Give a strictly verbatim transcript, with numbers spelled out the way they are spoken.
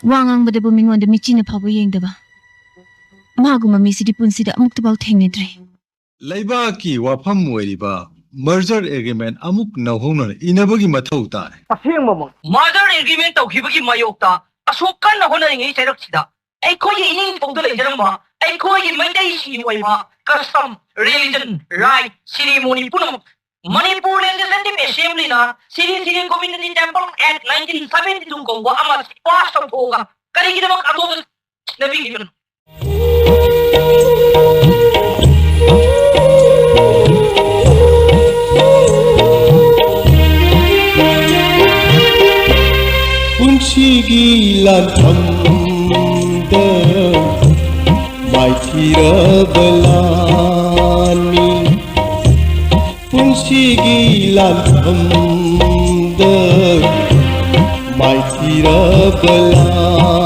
ꯋꯥ ꯉꯥꯡꯕꯗꯕꯨ ꯃꯤꯉꯣꯟꯗ ꯃꯤꯆꯤꯅ ꯐꯥꯎꯕ ꯌꯦꯡꯗꯕ ꯃꯥꯒꯨꯝꯕ ꯃꯤꯁꯤꯗꯤ ꯄꯨꯟꯁꯤꯗ ꯑꯃꯨꯛꯇꯐꯥꯎ ꯊꯦꯡꯅꯗ꯭ꯔꯤ꯫ ꯂꯩꯕꯥꯛꯀꯤ ꯋꯥꯐꯝ ꯑꯣꯏꯔꯤꯕ merger agreement ꯑꯃꯨꯛ ꯅꯧꯍꯧꯅꯅ ꯏꯅꯕꯒꯤ ꯃꯊꯧ ꯇꯥꯔꯦ꯫ ꯑꯁꯦꯡꯕꯃꯛ꯫ Merger agreement ꯇꯧꯈꯤꯕꯒꯤ ꯃꯥꯌꯣꯛꯇ ꯑꯁꯨꯛ ꯀꯟꯅ ꯍꯣꯠꯅꯔꯤꯉꯩ ꯆꯩꯔꯛꯁꯤꯗ ꯑꯩꯈꯣꯏꯒꯤ ꯏꯅꯤꯡꯊꯧꯗ ꯂꯩꯖꯔꯝꯕ ꯑꯩꯈꯣꯏꯒꯤ ꯃꯩꯇꯩꯁꯤꯡꯒꯤ ꯑꯣꯏꯕ custom, religion, rite, ceremony ꯄꯨꯝꯅꯃꯛ Manipur Legislative Assemblyꯅ Sri Sri Govindani Temple Act nineteen seventy two ꯀꯧꯕ ꯑꯃ pass ꯇꯧꯊꯣꯛꯑꯒ ꯀꯔꯤꯒꯤꯗꯃꯛ ꯑꯇꯣꯞꯄ ꯁꯤꯟꯅꯕꯤꯔꯤꯕꯅꯣ? ꯄꯨꯟꯁꯤꯒꯤ ꯂꯥꯟꯐꯝꯗ ꯃꯥꯏꯊꯤꯔꯕ ꯂꯥꯟꯃꯤ, ꯄꯨꯟꯁꯤꯒꯤ ꯂꯥꯟꯐꯝꯗ ꯃꯥꯏꯊꯤꯔꯕ ꯂꯥꯟ